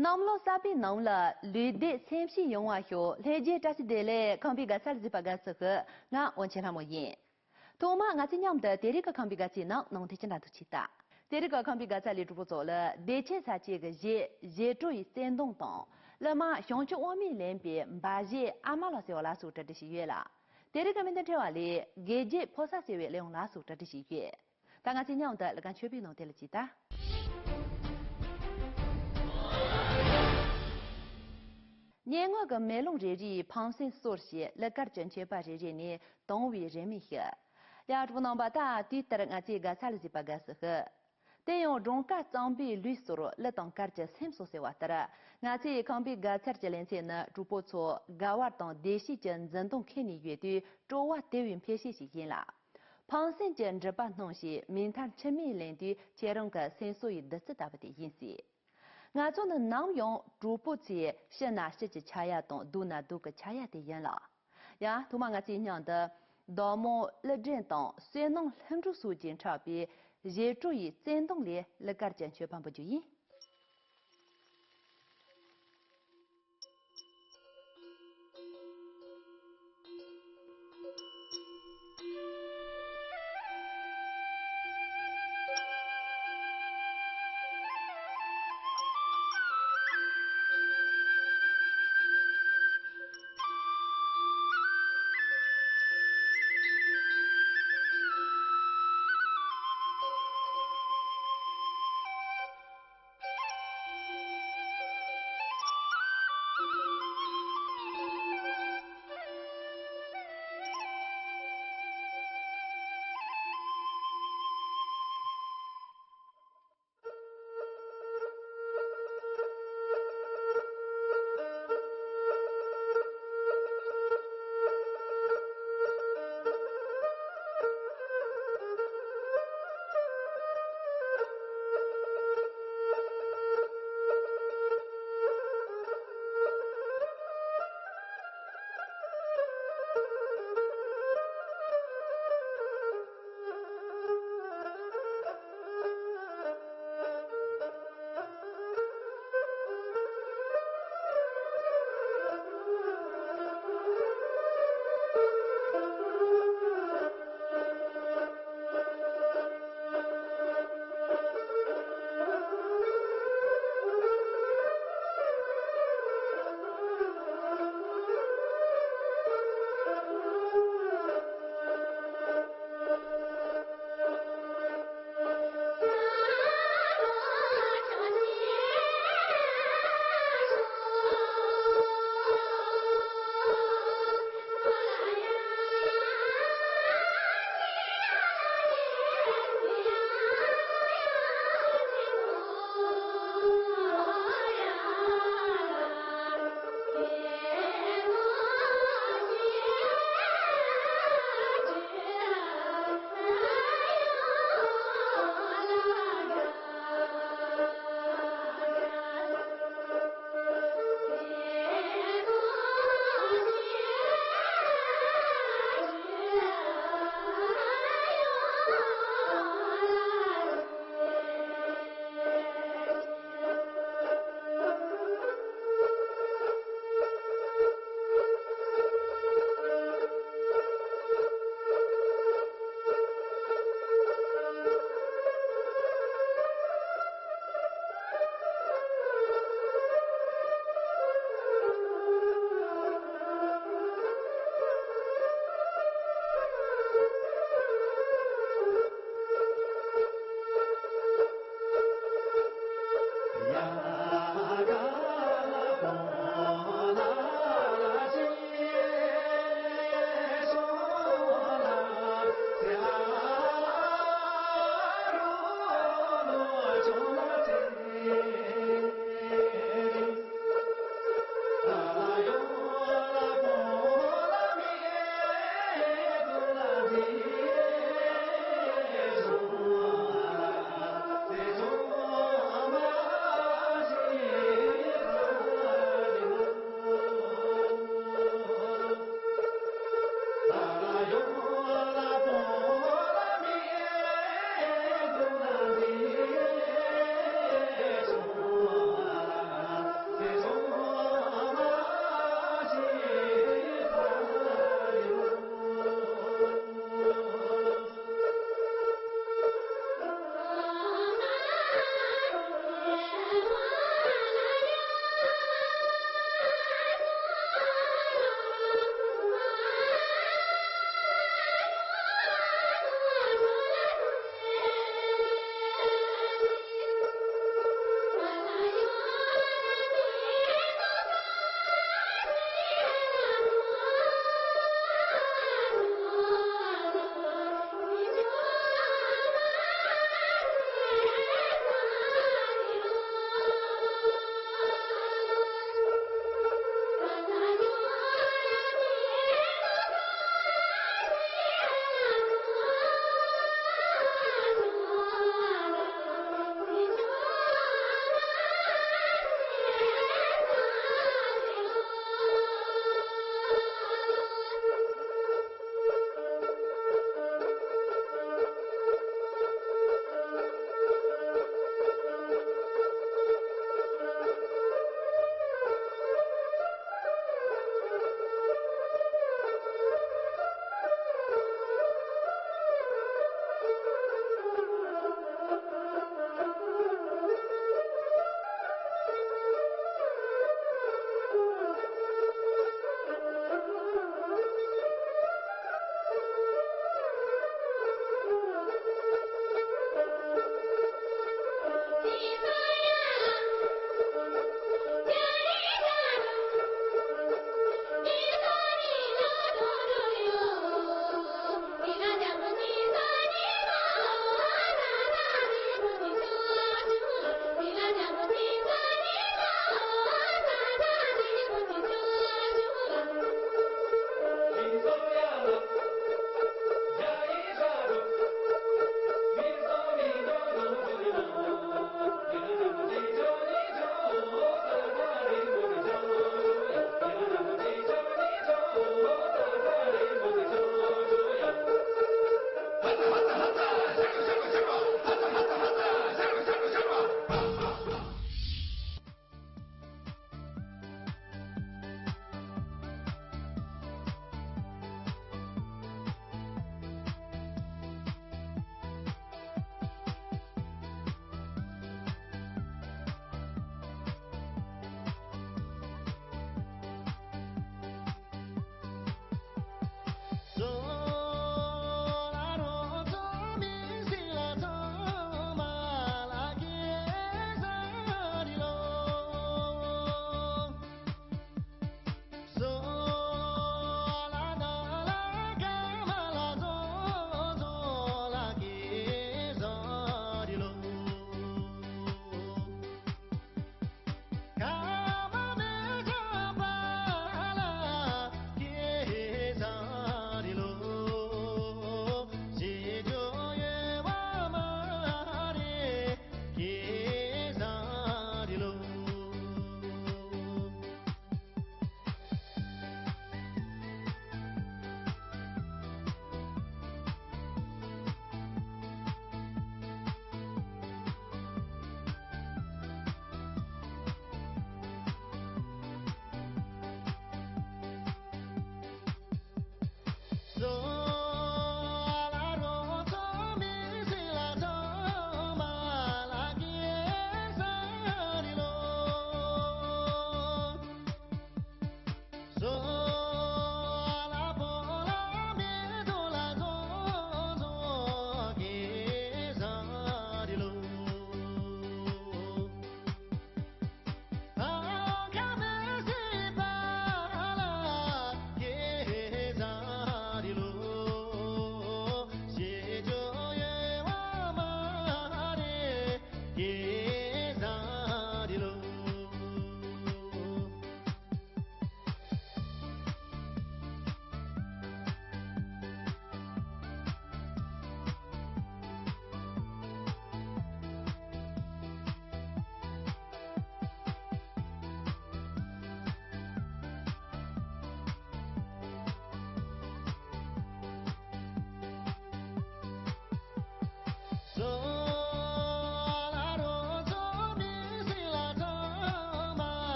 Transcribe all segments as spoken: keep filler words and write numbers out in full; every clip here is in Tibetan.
གནམ་ལོ་གསར་པའི་ནང་ལ་ལུས་བདེ་སེམས་སྐྱིད་ཡོང་བ་ཤོག་ལྷན་རྒྱས་བཀྲ་ཤིས་བདེ་ལེགས། ཁམས་པའི་དགའ་ཚལ་གཟིགས་པ་དགའ་བསུ་ཞུ། ང་དབང་ཆེན་ལྷ་མོ་ཡིན། ཐོག་མར་ང་ཚོས་མཉམ་དུ་དེ་རིང་གི་ཁམས་པའི་དགའ་ཚལ་ནང་ནང་དེ་ཅི་འདྲ་འདུག་ཅིག་ལྟ། དེ་རིང་གི་ཁམས་པའི་དགའ་ཚལ་ལས་གྲོགས་པོ་ཚོ་ལ་བདེ་ཆེན་ས་སྐྱེས་ཀྱི་གཞས་གཞས་བྲོ་ཡི་བརྩེ་དུང་དང་། གླུ་མ་བྱང་ཆུབ་དབང་མོས་ལེན་པའི་འབའ་གཞས་ཨ་མ་ལགས་ཟེར་བ་ལ་སོགས་གྲ་སྒྲིག་བྱས་ཡོད་ལ། དེ་རིང་གི་མི་འདི་འཕྲེང་བ་ལས་དགེ་རྒྱས་ཕོ་གསར་ཟེར་བའི་གླུ་དབྱངས་ལ་སོགས་གྲ་སྒྲིག་བྱས་ཡོད། ད་ང་ཚོས་མཉམ་དུ་གླུ་གར་མཆོད་པའི་ནང་དེ་ལ་ཅིག་ལྟ། སྙན་ངག་གི་མེ་ལོང་རེ་རེའི་ཕངས་སེམས་གསོར་བྱེད། གླུ་གར་གྱི་མཆོད་པ་རེ་རེ་ནས་དུང་བའི་རེ་སྨོན་ཞུ། ཡ། གྲོགས་པོ་རྣམ་པ། ད་དུས་ལྟར་ང་ཚོས་དགའ་ཚལ་གཟིགས་པ་དགའ་བསུ་ཞུ། དེ་ཡང་སྒྲོལ་དཀར་གཙང་པོའི་ལུས་གསོར། གླུ་དང་གར་གྱི་སེམས་གསོ་ཟེར་བ་ལྟར། ང་ཚོའི་ཁམས་པའི་དགའ་ཚལ་གྱི་ལེ་ཚན་ནི་གྲོགས་པོ་ཚོ་དགའ་བ་དང་བདེ་སྐྱིད་ཀྱི་འཛིན་དོང་འཁེལ་ནས་ཡོད་དུས་སྤྲོ་བ་དེ་བས་འཕེལ་བྱེད་ཞིག་ཡིན་ལ། ཕངས་སེམས་ཀྱི་སྒྲིབ་པ་སྣང་ཞིང་མིག་མཐར་འཆི་མེད་ལེན་དུས་ཁྱེད་རང་གི་སེམས་གསོ་ཡི་བདུད་རྩི་ལྟ་བུ་དེ་ཡིན་སྲིད། ང་ཚོ་ནི་ནམ་ཡང་གྲོགས་པོ་ཚོའི་ཕྱི་ན་ཕྱི་གྱི་ཆ་ཡ་དང་སྡུག་ན་སྡུག་གི་ཆ་ཡ་དེ་ཡིན་ལ། ཡང་ཐོག་མར་ང་ཚོས་མཉམ་དུ་བདག་མོ་ཀླུ་སྒྲོན་དང་བསོད་ནམས་ལྷུན་གྲུབ་སོགས་ཀྱིས་འཁྲབ་པའི་གཞས་བྲོ་ཡི་བརྩེ་དུང་ལས་གླུ་གར་གྱི་མཆོད་པ་འབུལ་རྒྱུ་ཡིན།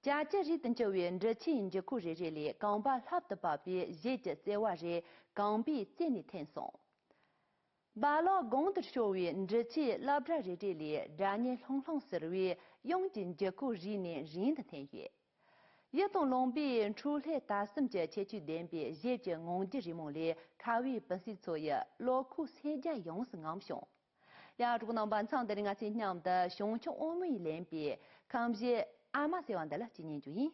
ཅ་ཅ་རིད་དུ་འགྱུར་བའི་འབྲི་ཆུའི་འགྱུར་ཁུག་རེ་རེ་ལས་རྐང་པ་ལྷབ་ཏུ་བབས་པའི་གཞས་ཀྱི་བརྩེ་བ་རེ་རྐང་པའི་རྩེ་ནས་འཐེན་སོང་། རྦ་རླབས་གོང་དུ་ཤོར་བའི་འབྲི་ཆུའི་རླབས་སྒྲ་རེ་རེ་ལས་སྒྲ་སྙན་ལྷུང་ལྷུང་ཟེར་བའི་དབྱངས་ཀྱི་འགྱུར་ཁུག་རིང་ནས་རིང་དུ་འཐེན་ཡོད། ཡིད་དང་རློམ་པའི་འཕྲོ་ལྷུས་ལྟ་སྲུམ་གྱི་ཁྱད་ཆོས་ལྡན་པའི་གཞས་ཀྱི་ངང་རྒྱུད་རེ་མོ་ལས་ཁ་བའི་བུ་སྲིད་ཚོ་ཡི་བློ་ཁོག་སེམས་རྒྱ་ཡོངས་སུ་ངོམས་བྱུང་། ཡ་གྲོགས་རྣམ་པ། མཚམས་འདི་ནས་ང་ཚོས་མཉམ་དུ་བྱང་ཆུབ་དབང་མོས་ལེན་པའི་ཁམས་བཞི་ཨ་མ་ཟེར་བ་འདི་ལ་གཅིག་ཉན་རྒྱུ་ཡིན།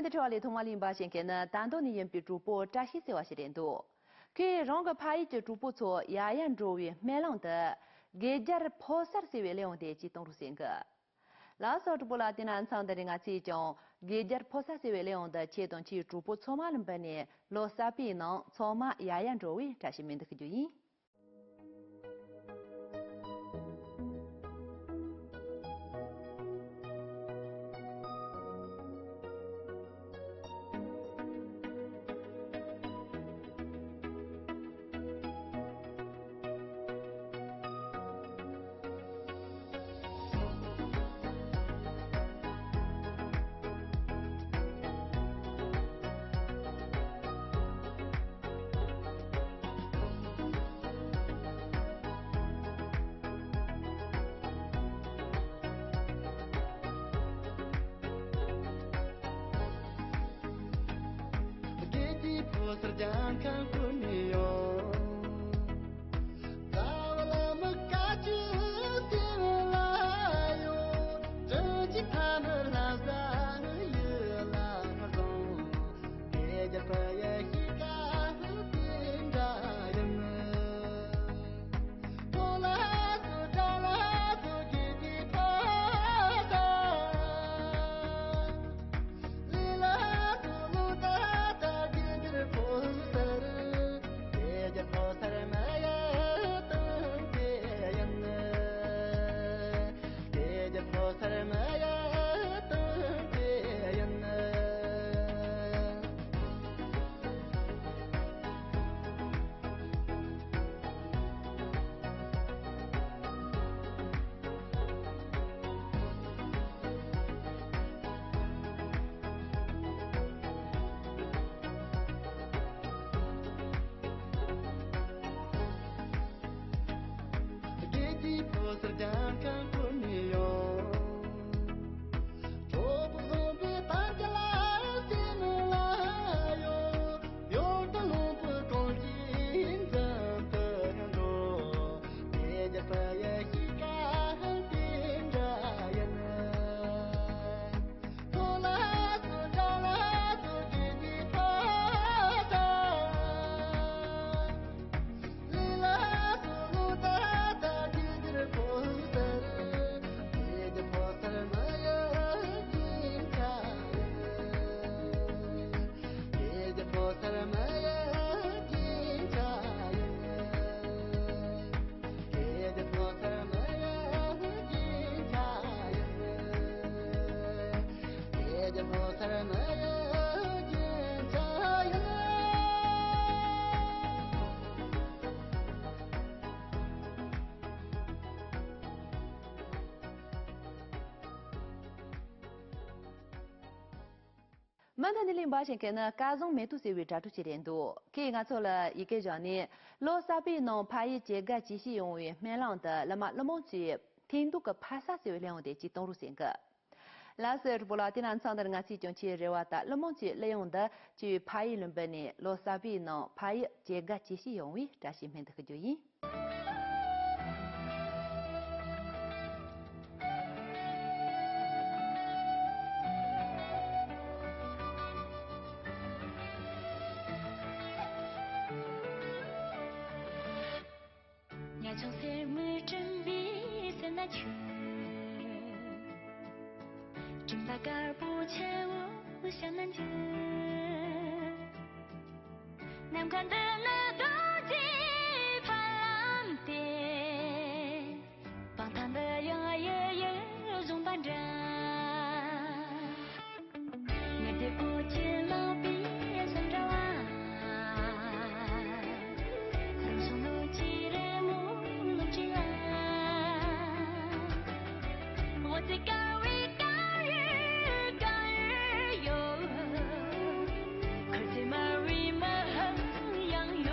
འདི་འཕྲོ་བ་ལས་ཐོག་མ་ལ་ཡིན་པ་ཞིག་གིས་ནི། ད་དུང་ནི་ཡིན་པའི་གྲོགས་པོ་བཀྲ་ཤིས་ཟེར་བ་ཞིག་རེད་འདུག་ཁོས་རང་གི་ཕ་ཡུལ་གྱི་གྲོགས་པོ་ཚོ་ཡར་ཡར་འགྲོ་བའི་སྨོན་ལམ་དུ། དགེ་རྒྱལ་ཕོ་གསར་ཟེར་བའི་གླེང་བུ་དེ་ཅིག་གཏོང་རོགས་ཟེར་གི། ལགས་སོ། གྲོགས་པོ་ལགས། དེ་ན་མཚམས་འདི་ནས་ང་ཚོས་ཀྱང་དགེ་རྒྱལ་ཕོ་གསར་ཟེར་བའི་གླེང་བུ་འདི་ཁྱེད་དང་ཁྱེད་གྲོགས་པོ་ཚང་མ་ལ་འབུལ་ནས། ལོ་གསར་པའི་ནང་ཚང་མ་ཡར་ཡར་འགྲོ་བའི་བཀྲ་ཤིས་སྨོན་འདུན་ཞུ་རྒྱུ་ཡིན། དགེ་རྒྱལ་ཕོ་གསར་རྒྱལ་ཁམས་ཀུན་ནས་ཡོང་། རྩ་བ་བླ་མ་བཀའ་བརྒྱུད་སྲིད་ལ་ཡོད། དྲིན་ཅན་ཕ་མའི་བླ་གཟའ་ཡིད་ལ་བཟུང་། དགེ་རྒྱལ་ཕོ་ཡི་གཤིས་ཀ་དེ་འདྲ་ཡིན། ཐོ་ལ་སོ་དགྲ་ལ་སོ་དགེ་རྒྱལ་ཕོ་གསར། ལི་ལ་སོ་ལོ་ད་ད་དགེ་རྒྱལ་ཕོ་གསར། དགེ་རྒྱལ་ཕོ་གསར་མ་ཡ་དང་དེ་ཡིན། དགེ་རྒྱལ་ཕོ་གསར་མ་ཡ་དང་དེ་ཡིན། དགེ་རྒྱལ་ཕོ་གསར་རྒྱལ་ཁམས་ཀུན་ནས་ཡོང་། གྲོགས་པོ་བཟང་པོའི་དར་རྒྱས་ལ་སེམས་ལ་ཡོད། ཡོད་དོ་ལུང་པའི་གངས་ཀྱི་འཛིན་དུ་འགྲོ། དེ་རྒྱལ་པོ་ཡི་གཤིས་ཀ་དེ་འདྲ་ཡིན། ཐོ་ལ་སོ་དགྲ་ལ་སོ་དགེ་རྒྱལ་ཕོ་གསར། ལི་ལ་སོ་ལོ་ད་ད་དགེ་རྒྱལ་ཕོ་གསར། དགེ་རྒྱལ་ཕོ་གསར་མ་ཡ་སྐྱིད་ཆ་ཡིན། དགེ་རྒྱལ་ཕོ་གསར་མ་ཡ་སྐྱིད་ཆ་ཡིན། དགེ་རྒྱལ་ཕོ་གསར་མ་ཡ་སྐྱིད་ཆ་ཡིན། དགེ་རྒྱལ་ཕོ་གསར་མ་ཡ་སྐྱིད་ཆ་ཡིན། མུ་མཐུད་ནས་གླེང་བ་ཞིག་གི་ནི་སྐལ་བཟང་མེ་ཏོག་ཟེར་བའི་དྲ་གྲོགས་ཅིག་རེད་འདུག་ཁོས་ང་ཚོ་ལ་ཡི་གེ་བཞག་ནས། ལོ་གསར་པའི་ནང་ཕ་ཡུལ་ཇེ་དགའ་ཇེ་ཞིག་ཡོང་བའི་སྨོན་ལམ་དུ། ལི་མ་ཀླུ་མོ་མཚོའི་ཐེངས་འདུག་གི་ཕ་ས་ཟེར་བའི་གླེང་བུ་དེ་ཅིག་གཏོང་རོགས་ཟེར་གི། ལགས་སོ། གྲོགས་པོ་ལགས། དེ་ན་མཚམས་འདིར་ང་ཚོས་ཀྱང་ཁྱེད་རེ་བ་དང་ཀླུ་མོ་མཚོའི་གླུ་དབྱངས་འདི་ཁྱེད་ཕ་ཡུལ་ལ་འབུལ་ནས། ལོ་གསར་པའི་ནང་ཕ་ཡུལ་ཇེ་དགའ་ཇེ་ཞིག་ཡོང་བའི་བཀྲ་ཤིས་སྨོན་འདུན་ཞུ་རྒྱུ་ཡིན། ཉ་ཆུང་སེར་མོས་སྤྲིན་པའི་སེར་སྣ་འཁྱུད། སྤྲིན་པ་དཀར་པོ་ཆེ་བོ་ཞབས་ནས་འཁྱུད། ནམ་མཁའ་འདི་ནི་རྡོ་རྗེའི་ཕ་ལམ་སྟེ། སྤང་ཐང་འདི་ཡང་གཡུ་ཡི་ལྗོན་པ་འདྲ། ངའི་བདེ་པོ་ཁྱེད་ལ་པའི་སེམས་འདྲ་བ། ཁོར་སོང་ལོ་གཅིག་རེ་མོ་ལོ་གཅིག་ལ། འོ་ཙི་དཀར་བའི་དཀར་ཡོལ་དཀར་ཡོལ་ཡོད། ཁོར་ཙི་དམར་བའི་དམར་ཡང་ཡོད།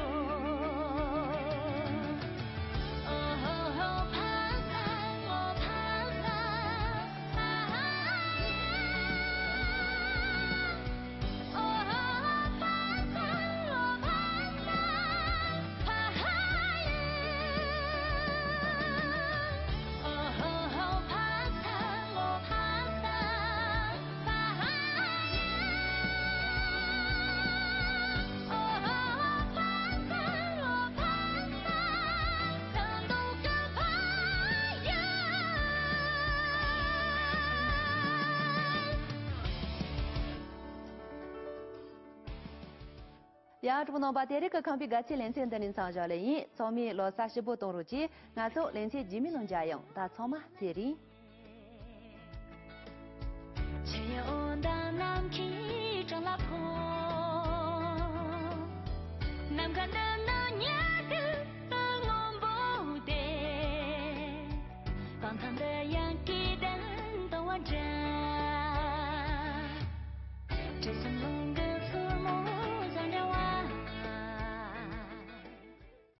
ཡ། གྲོགས་པོ་རྣམ་པ། དེ་རིང་གི་ཁམས་པའི་དགའ་སྐྱིད་ལེ་ཚན་འདི་ནས་མཚམས་བཞག་ལེ་ཡིན། ཚང་མས་ལོ་གསར་ཞིབ་པོ་གཏོང་རོགས་གྱིས། ང་ཚོ་ལེ་ཚན་རྗེས་མའི་ནང་མཇལ་ཡོང་། ད་ཚང་མ་ཚེ་རིང་།